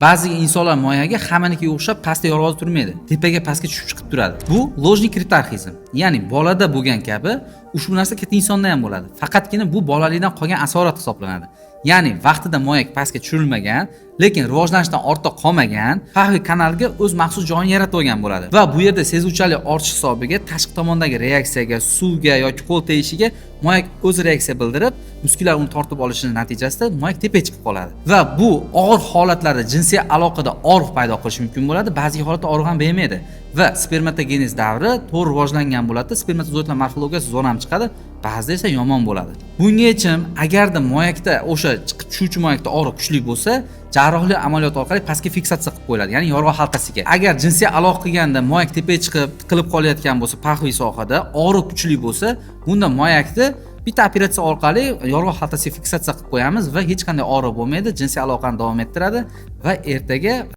Ba'zi insonlar moyagi hammanikiga o'xshab pastda yolg'iz turmaydi, tepaga, pastga tushib chiqib turadi. Bu ложный крипторхизм, ya'ni bolada bo'lgan kabi ushbu narsa katta insonda ham bo'ladi. Faqatgina bu bolalikdan qolgan asorat hisoblanadi. Ya'ni vaqtida moyak pastga tushirilmagan, lekin rivojlanishdan ortda qolmagan, паховый kanalga o'z maxsus joyini yaratib olgan bo'ladi va bu yerda sezuvchanlik ortishi hisobiga tashqi tomondagi reaksiyaga, suvga yoki qo'l tegishiga moyak o'z reaksiya bildirib, muskullar uni tortib olishini natijasida moyak tepaga chiqib qoladi va bu og'ir holatlarda jinsiy aloqada og'riq paydo qilishi mumkin bo'ladi. Ba'zi holatda og'riq ham bermaydi va spermatogenez davri to'g'ri rivojlangan bo'ladi, spermatozoidlar morfologiyasi zo'r ham chiqadi, ba'zida esa yomon bo'ladi. Bunga yechim: agarda moyakda, o'sha chiqib tushuvchi moyakda og'riq kuchli bo'lsa, jarrohlik amaliyoti orqali pastga fiksatsiya qilib qo'yiladi, ya'ni yorg'oq xaltasiga. Agar jinsiy aloqa qilganda moyak tepaga chiqib tiqilib qolayotgan bo'lsa, паховый sohada og'riq kuchli bo'lsa, bunda moyakni bitta operatsiya orqali yorg'oq xaltasiga fiksatsiya qilib qo'yamiz va hech qanday og'riq bo'lmaydi, jinsiy aloqani davom ettiradi va ertaga